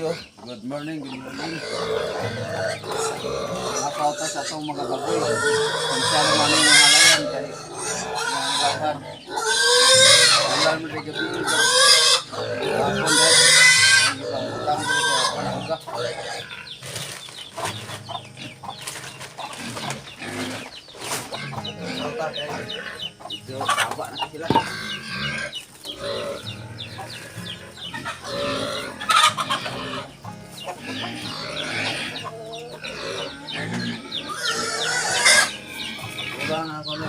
Kayo. Good morning, good morning. Nakauta sa atong mga baboy. Kung siya naman ang mga halayan kay mga laban. Wala mo rin gabi. Hapon dahil. Ang ibang utang ko sa panahuga. Nakauta kay medyo taba na sila. Wala na ako na.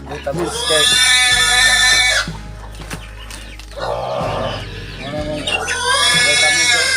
Vitamins kay ano naman, vitamins eh.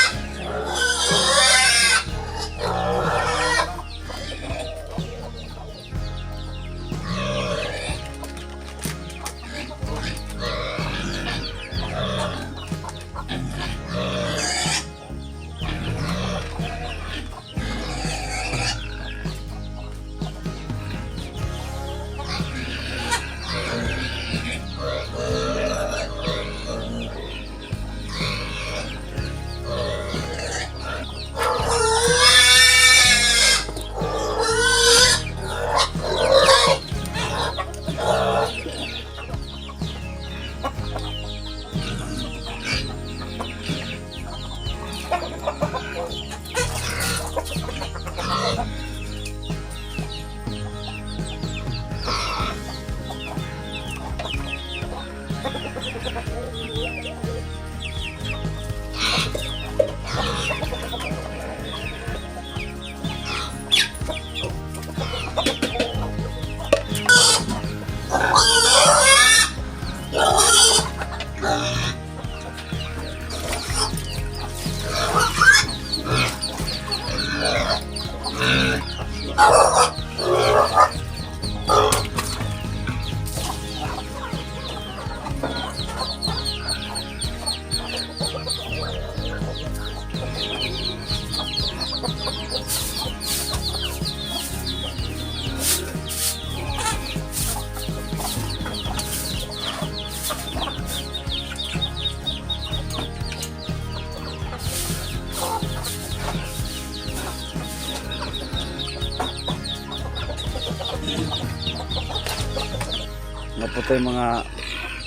Naputoy mga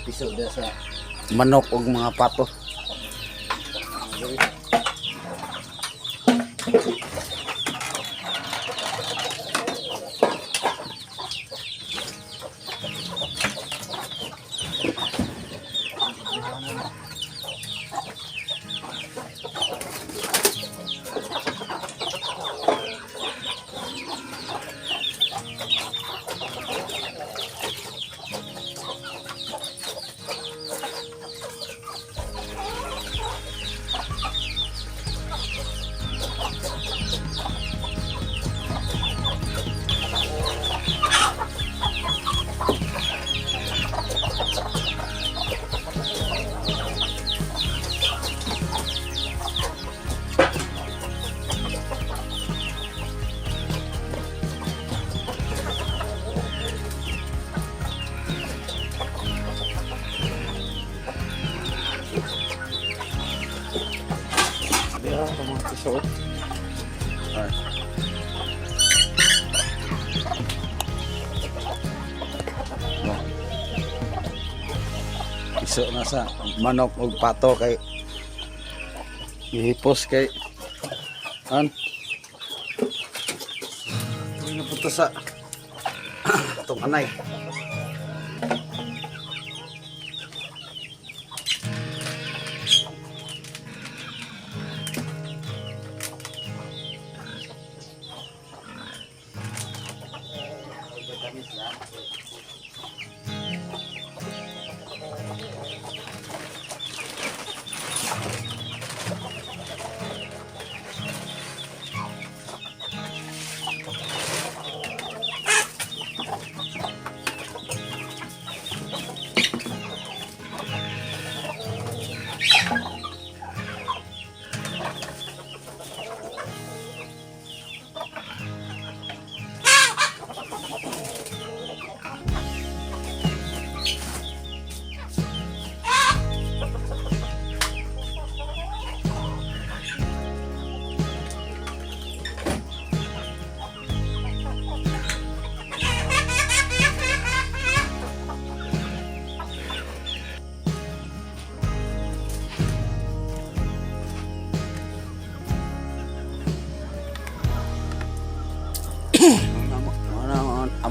piso dyan sa manok o mga pato. Diya, mga piso. Ay. No. Piso na sa manok og pato kay gihipos kay an. Uy, napunta sa atong anay.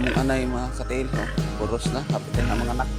among anay, mga katiil. Oh, puros na, hapitin na mga anak.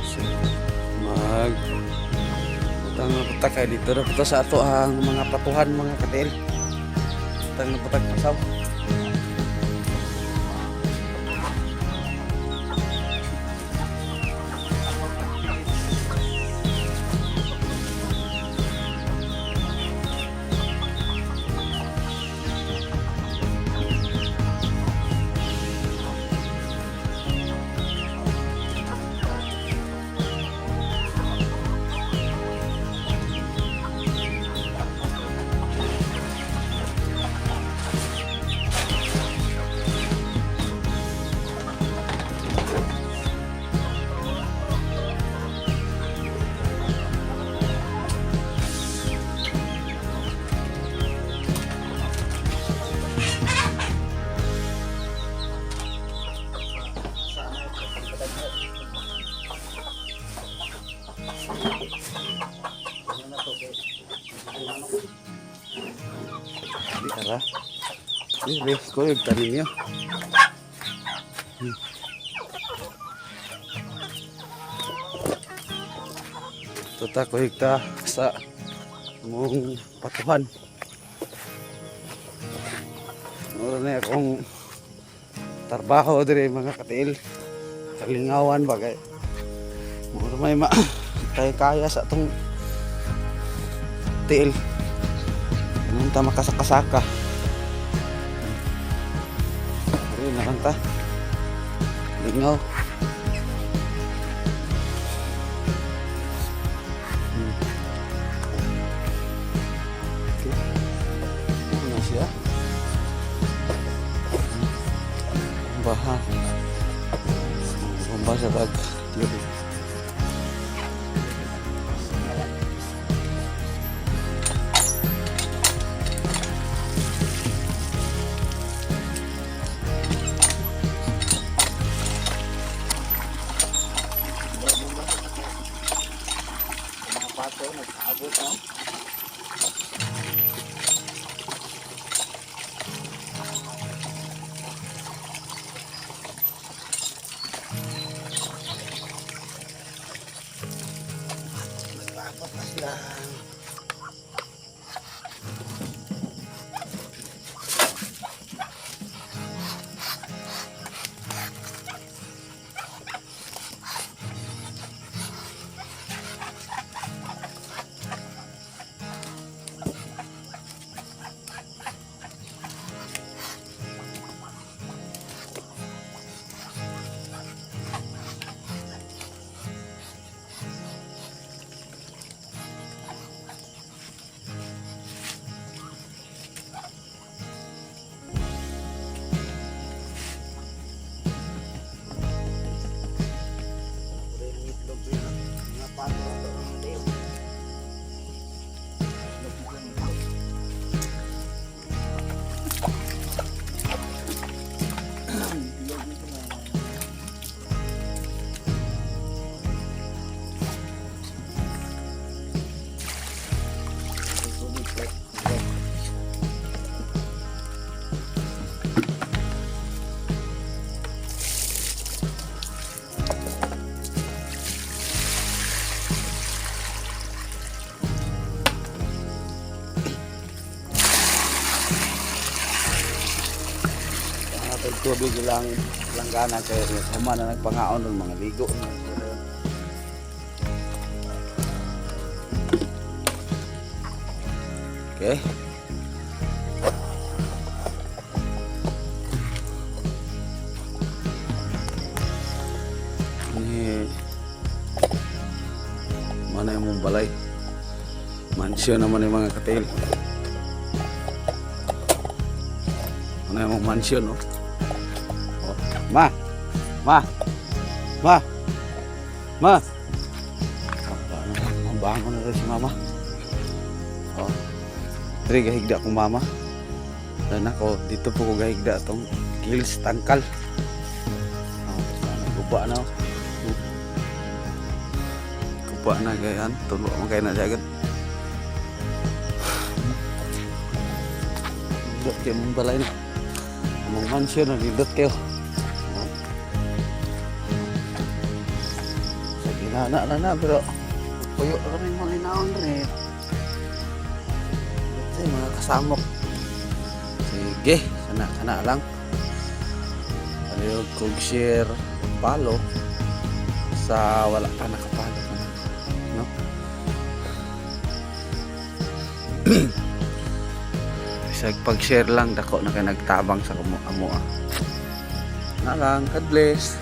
So, mag butang na puta kay dito na puta sa ato ang mga patuhan, mga katiil. Butang na putag pasaw. Di ara. Di re ko yung tanin niyo. Tuta ko ta sa mong patuhan. Mura na akong trabaho dire, mga katiil. Kalingawan bagay. Mura may ma kaya kaya sa atong tiil. Ganun ta makasakasaka. Pero na lang ta. Lingaw. Okay. Ano na siya? Baha. Bomba sa tag. Tiyog. Mga pato, nag-abot, no? Tubig ilang langgana kay human na nagpangaon ng mga ligo na sila. Okay. Ni mana yung mong balay. Mansyon naman yung mga katil. Ano yung mansyon, no? Oh. Ma! Ma! Ma! Ma! Oh, bangon na rin si mama. Oh. Dre, gahigda akong mama. Dan ako, dito po ko gahigda atong Gills Tangkal. Oh, sana guba na. Oh. Guba na gayan. Tulo mo kayo na siya agad. Nindot kayo mong balay na. Among mansyon na nindot kayo. Oh. Sa ginana na na pero puyo na kami malinaon rin. Ito yung mga kasamok. Sige, sana kana lang. Palihog kog share, follow sa wala pa nakapalo ka na. No? Bisag pag-share lang dako na kay nagtabang sa amo ah. Na lang, God bless.